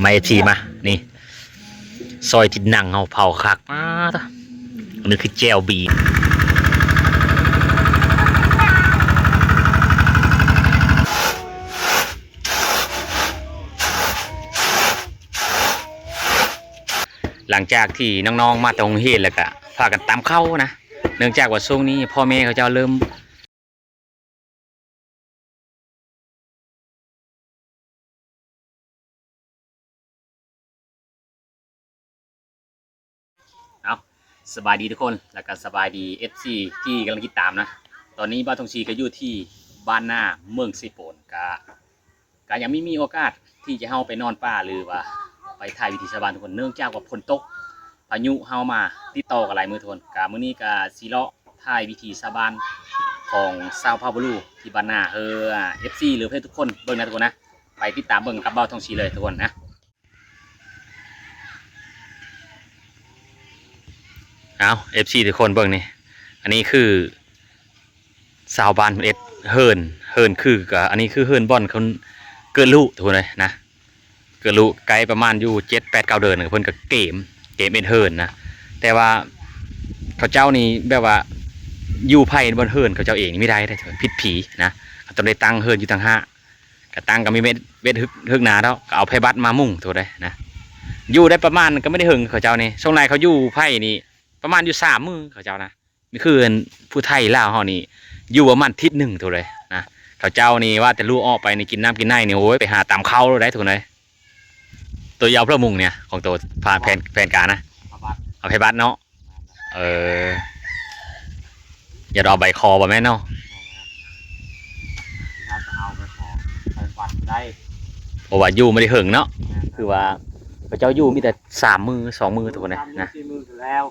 ມາ ເອັຟຊີ ມາ ນີ້ ຊອຍຕິດໜັງເຮົາເຜົາຄັກ ມາ ອັນນີ້ຄືແຈ່ວບີ ຫຼັງຈາກທີ່ນ້ອງໆມາແຕ່ໂຮງຮຽນແລ້ວກະພາກັນຕຳເຂົ້ານະ ເນື່ອງຈາກວ່າຊ່ວງນີ້ພໍ່ແມ່ເຂົາເຈົ້າເລີ່ມ ເອົາ ສະບາຍດີທຸກຄົນ ແລ້ວກໍສະບາຍດີ ເອັຟຊີ ທີ່ກຳລັງຕິດຕາມນະ. ຕອນນີ້ບ່າວທອງສີກໍຢູ່ທີ່ບ້ານນາ ເມືອງເຊໂປນ ກະ ກະຍັງມີ ມີໂອກາດທີ່ຈະເຮົາໄປນອນປ່າ ຫຼືວ່າໄປຖ່າຍວິຖີຊາວບ້ານທຸກຄົນ ເນື່ອງຈາກວ່າຝົນຕົກ ພາຍຸເຮົາມາຕິດຕໍ່ກັນຫຼາຍມື້ທຸກຄົນ. ກະມື້ນີ້ກະຊິເລາະ ຖ່າຍວິຖີຊາວບ້ານຂອງຊາວເຜົ່າບາລູທີ່ບ້ານນາ ເອີ ເອັຟຊີ ຫຼືເພື່ອນທຸກຄົນເບິ່ງນະທຸກຄົນນະ. ໄປຕິດຕາມເບິ່ງກັບບ່າວທອງສີເລີຍທຸກຄົນນະ. ເອົາ ເອັຟຊີ ທຸກຄົນເບິ່ງນີ້ ອັນນີ້ຄືຊາວບ້ານເພິ່ນເຮັດເຮືອນ ເຮືອນຄືກະ ອັນນີ້ຄືເຮືອນບ່ອນເພິ່ນເກີດລູກທຸກຄົນເອີຍນະ. ເກີດລູກໄກປະມານຢູ່ເຈັດ ແປດ ເກົ້າເດືອນ ເພິ່ນກໍເກມ ເກມເຮັດເຮືອນນະ. ແຕ່ວ່າເຂົາເຈົ້ານີ້ແບບວ່າຢູ່ໃຜບ່ອນເຮືອນເຂົາເຈົ້າເອງນີ້ມີໄດ້ເດ້ ຜິດຜີນະ. ເຂົາຕ້ອງໄດ້ຕັ້ງເຮືອນຢູ່ຕ່າງຫາກ ກະຕັ້ງກໍມີເວັດ ເວັດຮຶກ ຮຶກໜາດອກ ກໍເອົາໄພບັດມາມຸງໂຕໃດນະ. ຢູ່ໄດ້ປະມານ ກໍບໍ່ໄດ້ເຖິງ ເຂົາເຈົ້ານີ້ ຊ່ວງໃດເຂົາຢູ່ໃຜນີ້ປະມານຢູ່ສາມມື້ ເຂົາເຈົ້ານະ. ນີ້ຄືອັນຜູ້ໄທລາວເຮົານີ້ຢູ່ປະມານທິດໜຶ່ງໂຕໃດນະ. ເຂົາເຈົ້ານີ້ວ່າແຕ່ລູກອອກໄປນີ້ ກິນນ້ຳກິນໃນນີ້ ໂອ້ຍ ໄປຫາຕຳເຂົ້າໂລດໃດ໋ທຸກຄົນເອີຍ. ໂຕຢາວເພື່ອມຸງນີ້ຂອງໂຕ ແຜນ ແຜນການນະ ເອົາໄພບັດເນາະ. ເອີ ຢ່າເອົາໃບຄໍບໍ່ແມ່ນເນາະ. ເອົາໄປຂໍ ໄປວັດໄດ້ ເພາະວ່າຢູ່ບໍ່ໄດ້ເຖິງເນາະ. ແມ່ນ ຄືວ່າເຂົາເຈົ້າຢູ່ມີແຕ່ສາມມື້ ສອງມື້ທຸກຄົນເອີຍນະ. ສີ່ມື້ກໍແລ້ວ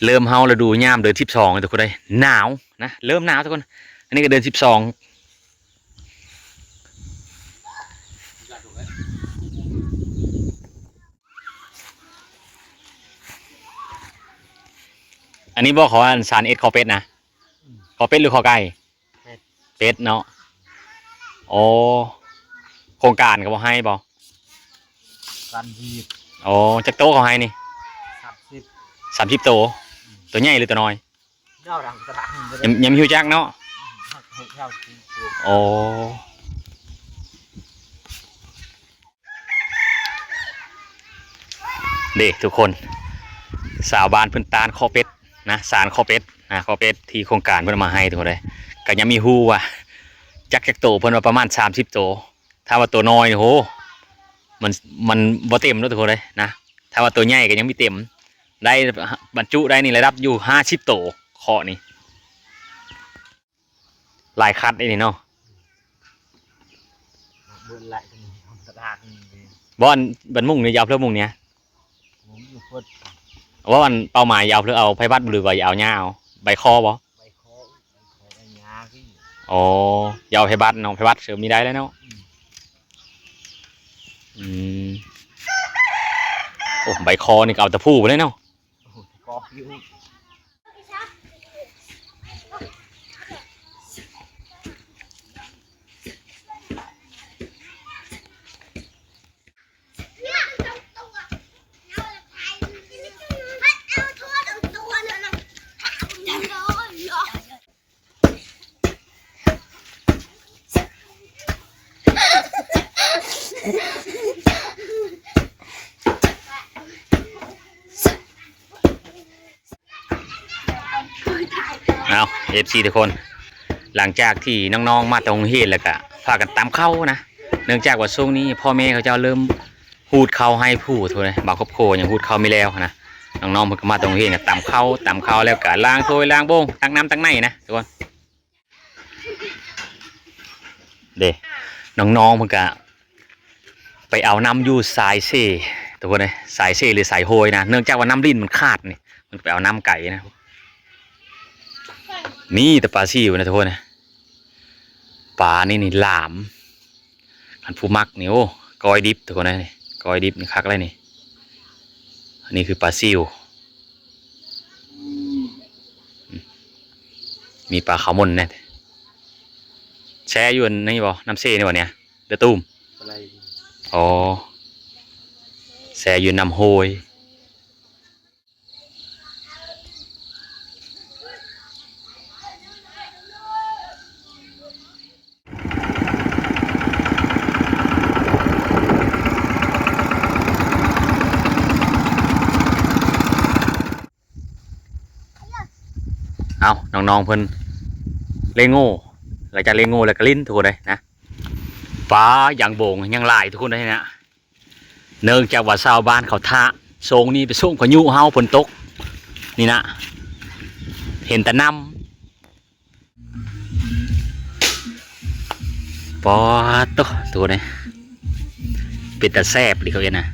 ເລີ່ມເຮົາລະດູຍາມເດືອນສິບສອງ ທຸກຄົນເອີຍ ໜາວນະ ເລີ່ມໜາວທຸກຄົນ. ອັນນີ້ກໍເດືອນສິບສອງ. ອັນນີ້ບໍ່ ເຂົາວ່າສານເອັດຄໍເປັດນະ ຄໍເປັດ ຫຼືຄໍໄກ່? ເປັດ ເປັດເນາະ. ໂອ້ ໂຄງການກໍບໍ່ໃຫ້ບໍ່? ສາມສິບ. ໂອ້ ຈັກໂຕເຂົາໃຫ້ນີ້? ສາມສິບ ສາມສິບໂຕ. ໂຕໃຫຍ່ ຫຼືໂຕນ້ອຍ? ຍັງ ຍັງບໍ່ຮູ້ຈັກເນາະ. ໂອ້ ເດ້ທຸກຄົນ ຊາວບ້ານເພິ່ນຕານຄໍເປັດນະ ສານຄໍເປັດນະ ຄໍເປັດທີ່ໂຄງການເພິ່ນເອົາມາໃຫ້ທຸກຄົນເອີຍ. ກໍຍັງມີຮູ້ວ່າຈັກ ຈັກໂຕ ເພິ່ນວ່າປະມານສາມສິບໂຕ. ຖ້າວ່າໂຕນ້ອຍນີ້ ໂຫ ມັນ ມັນບໍ່ເຕັມເນາະທຸກຄົນເອີຍນະ. ຖ້າວ່າໂຕໃຫຍ່ກໍຍັງມີເຕັມ ໄດ້ ບັນຈຸໄດ້ນີ້ລະດັບຢູ່ຫ້າສິບໂຕ ເຄາະນີ້. ຫຼາຍຄັດເດ້ນີ້ເນາະ. ບໍ່ ອັນບັນມຸງນີ້ຢາວເພື່ອມຸງນີ້ ບໍ່ ອັນເປົ້າໝາຍຢາວເພື່ອເອົາໄພບັດ ຫຼືວ່າຢາວຫຍ້າເອົາ ໃບຄໍບໍ່? ອໍ ຢາວໄພບັດເນາະ ໄພບັດເສີມນີ້ໄດ້ແລ້ວເນາະ. ອືມ ໂອ້ ໃບຄໍນີ້ກໍເອົາຕະປູໄປເລີຍເນາະ. ເອົາ ເອັຟຊີ ທຸກຄົນ ຫຼັງຈາກທີ່ນ້ອງໆມາແຕ່ໂຮງຮຽນແລ້ວກະພາກັນຕຳເຂົ້ານະ ເນື່ອງຈາກວ່າຊ່ວງນີ້ພໍ່ແມ່ເຂົາເຈົ້າເລີ່ມ ຮູດເຂົ້າໃຫ້ຜູ້ ໂທດເດີ ບາງຄອບຄົວຍັງຮູດເຂົ້າມີແລ້ວຫັ້ນນະ. ນ້ອງໆເພິ່ນກໍມາແຕ່ໂຮງຮຽນກໍຕຳເຂົ້າ ຕຳເຂົ້າແລ້ວກໍລ້າງຖ້ວຍລ້າງໂບງ ຕັກນ້ຳຕັກໃນນະ ທຸກຄົນເດ້. ນ້ອງໆເພິ່ນກໍໄປເອົານ້ຳຢູ່ສາຍເຊ ທຸກຄົນເອີຍ ສາຍເຊ ຫຼື ສາຍໂຮຍນະ ເນື່ອງຈາກວ່ານ້ຳລິນມັນຂາດນີ້ ເພິ່ນກໍໄປເອົານ້ຳໄກນະ. ມີແຕ່ປາຊິວນະ ທຸກຄົນເອີຍ ປານີ້ນີ້ຫຼາມ. ຄັນຜູ້ມັກນີ້ ໂອ້ ກ້ອຍດິບ ທຸກຄົນເອີຍ ກ້ອຍດິບນີ້ຄັກເລີຍນີ້. ອັນນີ້ຄືປາຊິວ ມີປາຂາວມົນແດ່. ແຊ່ຢູ່ອັນນີ້ບໍ່? ນ້ຳເຊນີ້ບໍ່ເນຍ? ເຫຼືອຕູມ? ອໍ ແຊ່ຢູ່ນ້ຳຫ້ວຍ. ເອົາ ນ້ອງໆເພິ່ນເລໂງ່ ຫຼັງຈາກເລໂງ່ແລ້ວກໍຫຼິ້ນທຸກຄົນເອີຍນະ. ປາ ຢາງໂບງຍັງຫຼາຍທຸກຄົນເອີຍນະ. ເນື່ອງຈາກວ່າຊາວບ້ານເຂົາຖ້າ ຊ່ວງນີ້ເປັນຊ່ວງພາຍຸເຮົາ ຝົນຕົກນີ້ນະ ເຫັນແຕ່ນ້ຳ. ປາດໂທ້ ໂຕນີ້ເປັນຕາແຊບອີ່ຫຼີເຂົາເອີ້ນນະ.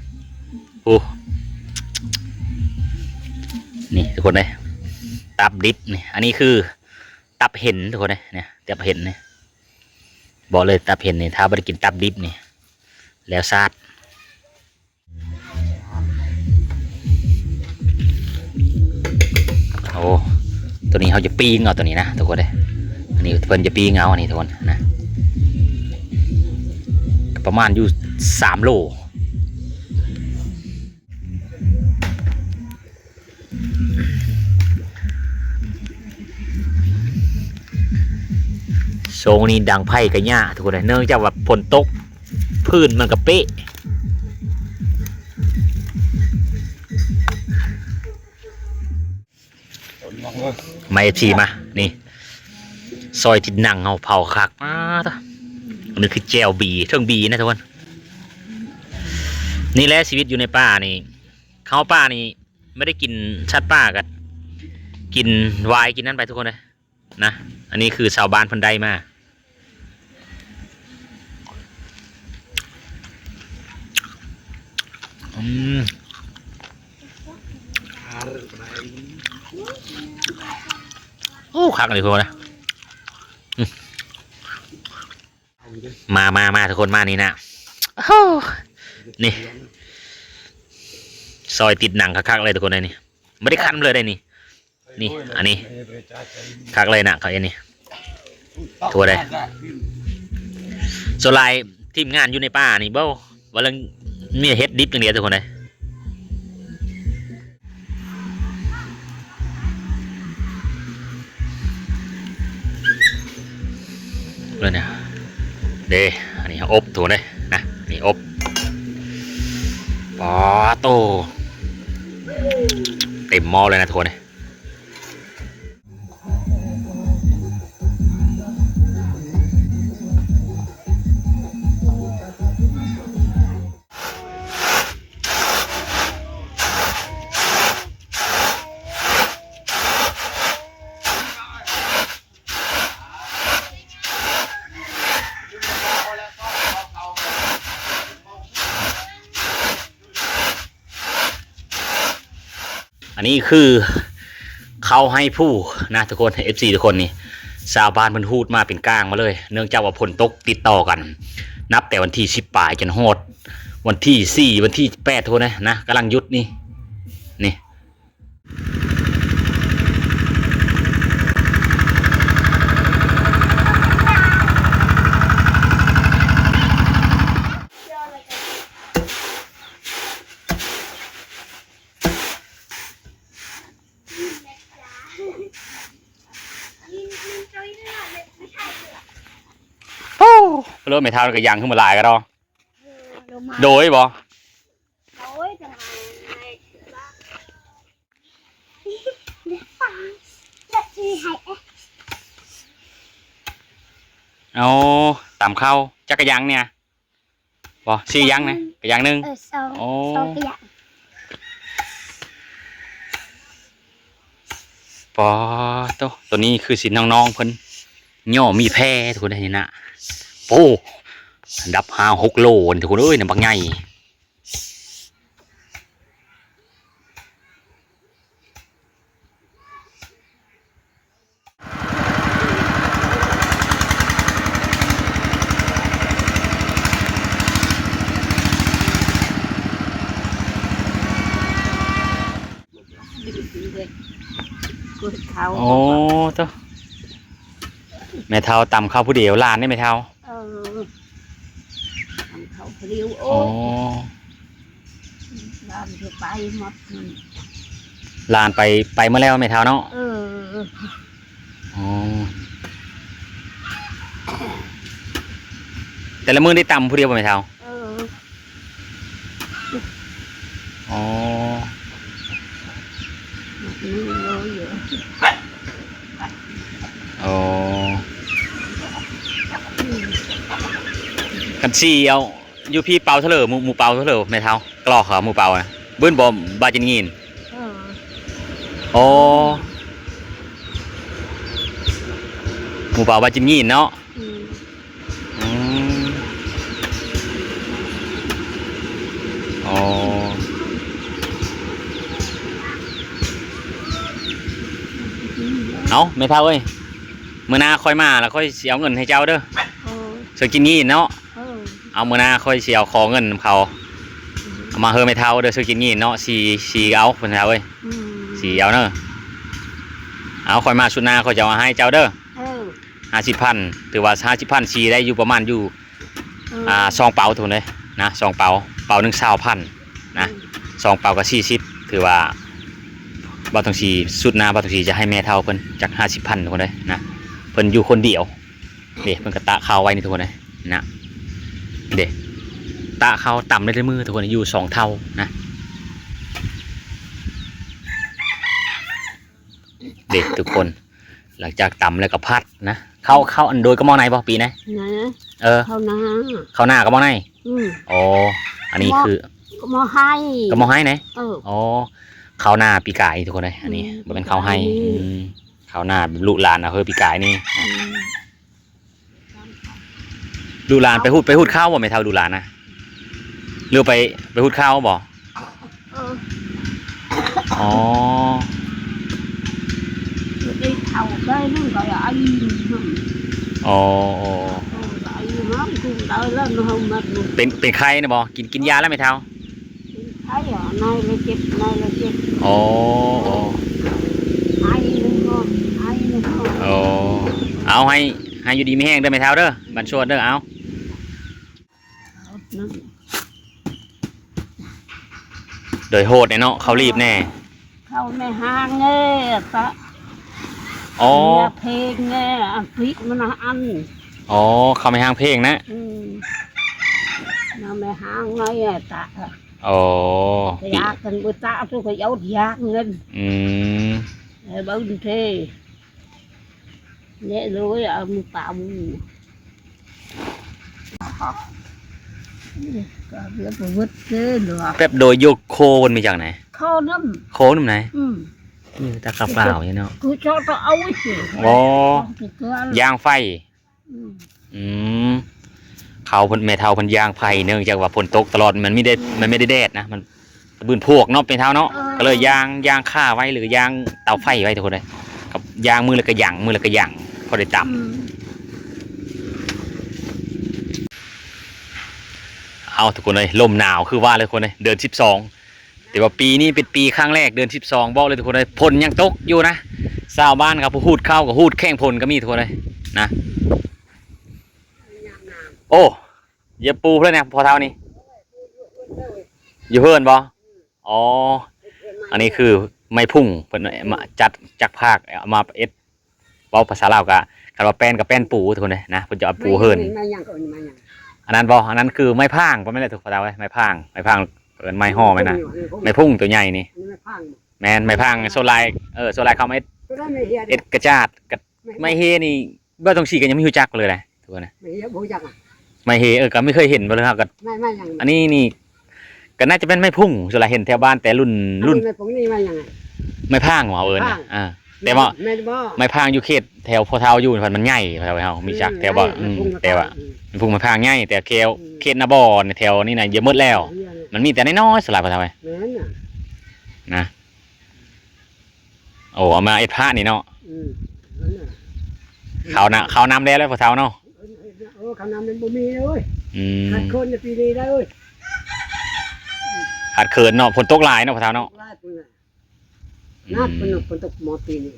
ໂອ້ ນີ້ທຸກຄົນເອີຍ ຕັບດິບນີ້ ອັນນີ້ຄືຕັບເຫັນທຸກຄົນເອີຍ ນີ້ຕັບເຫັນນີ້ ບອກເລີຍ ຕັບເຫັນນີ້ ຖ້າບໍ່ໄດ້ກິນຕັບດິບນີ້ ແລ້ວຊາດ. ໂອ້ ຕົວນີ້ເຮົາຈະປີ້ງເອົາຕົວນີ້ນະທຸກຄົນເອີຍ. ອັນນີ້ເພິ່ນຈະປີ້ງເອົາ ອັນນີ້ທຸກຄົນນະ ປະມານຢູ່ສາມໂລ. ຊ່ວງນີ້ດັງໄຟກະຍາກທຸກຄົນເອີຍ ເນື່ອງຈາກວ່າຝົນຕົກ ພື້ນມັນກະເປະ. ມາ ເອັຟຊີ ມາ ນີ້ ຊອຍຕິດໜັງເຮົາເຜົາຄັກ. ອາ ອັນນີ້ຄືແຈ່ວບີ ເທິງບີນະທຸກຄົນ. ນີ້ແຫຼະຊີວິດຢູ່ໃນປ່ານີ້ ເຂົ້າປ່ານີ້ ບໍ່ໄດ້ກິນສັດປ່າກະກິນວາຍກິນນັ້ນໄປທຸກຄົນເອີຍນະ. ອັນນີ້ຄືຊາວບ້ານເພິ່ນໄດ້ມາ. ອືມ ໂອ້ ຄັກອີ່ຫຼີພຸ້ນນະ. ອືມ ມາ ມາ ມາ ທຸກຄົນມານີ້ນະ. ໂອ້ໂຫ ນີ້ ຊອຍຕິດໜັງຄັກໆເລີຍທຸກຄົນເອີຍນີ້ ບໍ່ໄດ້ຄັນເລີຍເດ້ນີ້. ນີ້ ອັນນີ້ຄັກເລີຍນະ ເຂົາເຮັດນີ້ ທົ່ວເດ້. ສ່ວນຫຼາຍທີມງານຢູ່ໃນປ່ານີ້ ເວົ້າວ່າເລື່ອງມີເຫັດດິບຢ່າງດຽວທຸກຄົນເອີຍ. ເບິ່ງນະ ເດ້ ອັນນີ້ອົບທຸກຄົນເດ້ນະ ນີ້ອົບ. ປາໂຕ ເຕັມໝໍ້ເລີຍນະທຸກຄົນເດ້. ອັນນີ້ຄືເຂົ້າໄຮ່ພູນະທຸກຄົນ ເອັຟຊີ ທຸກຄົນ. ນີ້ຊາວບ້ານເພິ່ນຮູດມາເປັນກາງມາເລີຍ ເນື່ອງຈາກວ່າຝົນຕົກຕິດຕໍ່ກັນ ນັບແຕ່ວັນທີສິບປາຍຈົນຮອດວັນທີສີ່ ວັນທີແປດ ທຸກຄົນເອີຍນະ ກຳລັງຢຸດນີ້ ນີ້. ໂອ້ ເລີຍແມ່ເຖົ້າກໍຍັງຂຶ້ນມາຫຼາຍກະດອກ. ໂດຍບໍ່? ໂດຍ ຈັ່ງໃຫ້ ໃຫ້ ເອົາຕຳເຂົ້າ ຈັກກະຍັງເນຍ ບໍ່ ສີ່ຍັງນະ ກະຍັງໜຶ່ງ. ເອີ ສອງ ໂອ້ ສອງກະຍັງ. ປາໂຕ ໂຕນີ້ຄືຊິນ້ອງໆເພິ່ນຍໍມີແພທຸກຄົນເດ້ນີ້ນະ. ໂອ້ ດັບຫ້າຫົກໂລທຸກຄົນເອີຍ ນະບັກໃຫຍ່. ໂອ້ ໂຕ ແມ່ເຖົ້າຕຳເຂົ້າຜູ້ດຽວ ຫຼານເດ້ແມ່ເຖົ້າ? ເອີ ຕຳເຂົ້າຜູ້ດຽວ. ໂອ້ ອໍ ຍ ຫຼານຊິໄປໝົດນັ້ນ ຫຼານໄປ ໄປໝົດແລ້ວແມ່ເຖົ້າເນາະ? ເອີ ອໍ ແຕ່ລະມື້ໄດ້ຕຳຜູ້ດຽວບໍ່ແມ່ເຖົ້າ? ເອີ ອໍ ອໍ ຄັນສີເອົາ ຢູ່ພີ້ເປົ່າເທົ່າເລີ ໝູ່ ໝູ່ເປົ່າເທົ່າເລີແມ່ເຖົ້າ? ກະຫຼອກເຂົາໝູ່ເປົ່ານະ ບຶ້ນບໍ່ ບາຈິນງີນ. ເອີ ອໍ ໝູ່ເປົ່າບາຈິນງີນເນາະ. ອືມ ອືມ ອໍ ເອົາ ແມ່ເຖົ້າເອີຍ ມື້ໜ້າຂ້ອຍມາລະຂ້ອຍຊິເອົາເງິນໃຫ້ເຈົ້າເດີ ເອີ ຊື້ກິນງີນເນາະ. ເອີ ເອົາ ມື້ໜ້າຂ້ອຍຊິເອົາ ຂໍເງິນນຳເຂົາ ເອົາມາໃຫ້ແມ່ເຖົ້າເດີ ຊື້ກິນງີນເນາະ. ສີ ສີເອົາ ແມ່ເຖົ້າເອີຍ. ອືມ ສີເອົາເດີ. ເອົາ ຂ້ອຍມາຊຸດໜ້າຂ້ອຍຈະເອົາໃຫ້ເຈົ້າເດີ. ເອີ ຫ້າສິບພັນ ຖືວ່າຫ້າສິບພັນ ສີໄດ້ຢູ່ປະມານຢູ່ ເອີ ອ່າ ສອງເປົາທຸກຄົນເອີຍນະ ສອງເປົາ ເປົາໜຶ່ງຊາວພັນນະ. ອືມ ສອງເປົາກໍສີ່ສິບ ຖືວ່າບ່າວທອງສີ ຊຸດໜ້າບ່າວທອງສີຈະໃຫ້ແມ່ເຖົ້າເພິ່ນຈັກຫ້າສິບພັນທຸກຄົນເອີຍນະ. ເພິ່ນຢູ່ຄົນດຽວເດ້ ເພິ່ນກໍຕາກເຂົ້າໄວ້ນີ້ທຸກຄົນເອີຍນະ ເດ້ ຕາກເຂົ້າຕຳໄດ້ແຕ່ມື້ທຸກຄົນ ຢູ່ສອງເທົ່ານະ ເດ້ທຸກຄົນ. ຫຼັງຈາກຕຳແລ້ວກໍຜັດນະ ເຂົ້າ ເຂົ້າອັນໂດຍກະໝໍ້ໃນບໍ່ປີໃນ? ນະ ເອີ ເຂົ້ານາ ເຂົ້ານາກະໝໍ້ໃນ. ອືມ ອໍ ອັນນີ້ຄືກະໝໍ້ໄຮ່ ກະໝໍ້ໄຮ່ໃນ. ເອີ ອໍ ເຂົ້ານາປີກາຍທຸກຄົນເອີຍ ອັນນີ້ ອືມ ບໍ່ແມ່ນເຂົ້າໄຮ່. ປີກາຍນີ້ ອືມ ເຂົ້ານາລູກຫຼານເຮົາປີກາຍນີ້. ອືມ ລູກຫຼານໄປຫຸດ ໄປຫຸດເຂົ້າບໍ່ແມ່ເຖົ້າ ລູກຫຼານນະ ຫຼືໄປ ໄປຫຸດເຂົ້າບໍ່? ເອີ ອໍ ໄດ້ເຂົ້າໄດ້ນັ້ນກໍໄອນຳ. ອໍ ໄອນຳ ກຸມໄດ້ແລ້ວເຮົາມັກ ເປັນ ເປັນໄຂ້ນະບໍ່? ກິນ ກິນຢາແລ້ວແມ່ເຖົ້າ? ໄອ ໃນລະເຈັບ ໃນລະເຈັບ. ອໍ ອໍ ໄອໜຶ່ງຮອບ ໄອໜຶ່ງຮອບ. ອໍ ເອົາ ໃຫ້ ໃຫ້ຢູ່ດີມີແຮງເດີແມ່ເຖົ້າເດີ ບັນຊວນເດີ. ເອົາ ໂດຍໂຫດແນ່ເນາະ ເຂົ້າລີບແນ່ ເຂົ້າແມ່ຮ້າງແນ່ປະ. ອໍ ເພງແນ່ ອັນປີກມັນນະອັນ. ອໍ ເຂົ້າແມ່ຮ້າງເພງນະ. ອືມ ນະແມ່ຮ້າງໃນຕະ. ອໍ ຢາກກັນບໍ່ຕາ ທຸກຄົນເອົາຢາກເງິນ. ອືມ ໃຫ້ເບິ່ງເທ ແນ່ເລີຍ ເອົາມືປາໝູ່ ກໍເວຍບໍ່ເວີດເດ້ເນາະ. ແບບໂດຍຢູ່ໂຄມັນມີຈັ່ງໃດ? ໂຄນຳ ໂຄນຳໃດ? ອືມ ມີແຕ່ກັບລາວນີ້ເນາະ ຄືເຈົ້າຕ້ອງເອົາຊິ. ອໍ ຢ່າງໄຟ. ອືມ ອືມ ເຂົາເພິ່ນ ແມ່ເຖົ້າເພິ່ນຢ່າງໄຟ ເນື່ອງຈາກວ່າຝົນຕົກຕະຫຼອດ ມັນມີແດດ ມັນມີແດດນະ ມັນບືນພວກເນາະ ແມ່ເຖົ້າເນາະ. ເອີ ກໍເລີຍຢ່າງ ຢ່າງຂ້າໄວ້ ຫຼື ຢ່າງເຕົາໄຟໄວ້ທຸກຄົນເອີຍ ກັບຢ່າງມື້ລະກະຢ່າງ ມື້ລະກະຢ່າງ ພໍໄດ້ຕຳ. ອືມ ເອົາ ທຸກຄົນເອີຍ ລົມໜາວຄືວ່າເລີຍທຸກຄົນເອີຍ ເດືອນສິບສອງ ແຕ່ວ່າປີນີ້ເປັນປີຄັ້ງແລກ ເດືອນສິບສອງ ບອກເລີຍທຸກຄົນເອີຍ ຝົນຍັງຕົກຢູ່ນະ. ຊາວບ້ານເຂົາຜູ້ຫູດເຂົ້າກໍຫູດແຂ່ງຝົນກໍມີທຸກຄົນເອີຍນະ. ໂອ້ ຢາປູເພິ່ນນະ ພໍ່ເຖົ້ານີ້ ຢູ່ເຮືອນບໍ່? ອໍ ອັນນີ້ຄືໄມ້ພຸ້ງ ເພິ່ນມາຈັດ ຈັກພາກເອົາມາເຮັດ ເວົ້າພາສາລາວກະ ຄັນວ່າແປ້ນກະແປ້ນປູທຸກຄົນເດ້ນະ ເພິ່ນຈະເອົາປູເຮືອນ. ໄມ້ຫຍັງ ເອີ້ນໄມ້ຫຍັງ? ອັນນັ້ນບໍ່? ພໍ່ເຖົ້າເອີ້ນ ອັນນັ້ນຄືໄມ້ພາງ ບໍ່ແມ່ນແຫຼະທຸກຄົນເດ້ ໄມ້ພາງ ໄມ້ພາງ ເອີ້ນໄມ້ຫໍ່ແມ່ນນະ ໄມ້ພຸ້ງໂຕໃຫຍ່ນີ້. ໄມ້ພາງ ແມ່ນ ໄມ້ພາງ ສ່ວນຫຼາຍ ເອີ ສ່ວນຫຼາຍເຂົາມາເຮັດ ເຮັດກະຈາດ ກະໄມ້ເຮນີ້ ບໍ່ຕ້ອງສີກະຍັງບໍ່ຮູ້ຈັກເລີຍນະ ທຸກຄົນນະ. ໄມ້ເຮບໍ່ຮູ້ຈັກ ໄມ້ເຮ ເອີ ກະບໍ່ເຄີຍເຫັນບໍ່ເລີຍ ເຮົາກະ ໄມ້ ໄມ້ຫຍັງ? ອັນນີ້ນີ້ ກໍໜ້າຈະເປັນໄມ້ພຸ້ງ ສ່ວນຫຼາຍເຫັນແຖວບ້ານແຕ່ລຸ້ນ ລຸ້ນ ອັນນີ້ໄມ້ພຸ້ງນີ້ໄມ້ຫຍັງ? ໄມ້ພາງ ເຮົາເອີ້ນນະ. ອ່າ ແຕ່ວ່າໄມ້ພາງຢູ່ເຂດແຖວພໍ່ເຖົ້າຢູ່ ມັນໃຫຍ່ ເຮົາ ເຮົາມີຈັກແຖວບ້ານ. ອືມ ແຕ່ວ່າໄມ້ພຸ້ງໄມ້ພາງໃຫຍ່ ແຕ່ແຖວເຂດນາບໍ່ແຖວນີ້ນະ ເຍອະໝົດແລ້ວ ມັນມີແຕ່ນ້ອຍໆ ສ່ວນຫຼາຍພໍ່ເຖົ້າເອີຍ ນະ. ໂອ້ ເອົາມາເຮັດພະນີ້ເນາະ. ອືມ ເຂົ້ານະ ເຂົ້ານຳແດ່ແລ້ວພໍ່ເຖົ້າເນາະ. ໂອ້ ເຂົ້ານຳມັນບໍ່ມີເລີຍ. ອືມ ຂາດເຂີນໃນປີນີ້ໄດ໋ເ໋. ຂາດເຂີນເນາະ ຝົນຕົກຫຼາຍເນາະພໍ່ເຖົ້າເນາະ. ຫຼາຍພຸ້ນນະ ອືມ ໜັກພຸ້ນນະ ຝົນຕົກໝົດປີນີ້.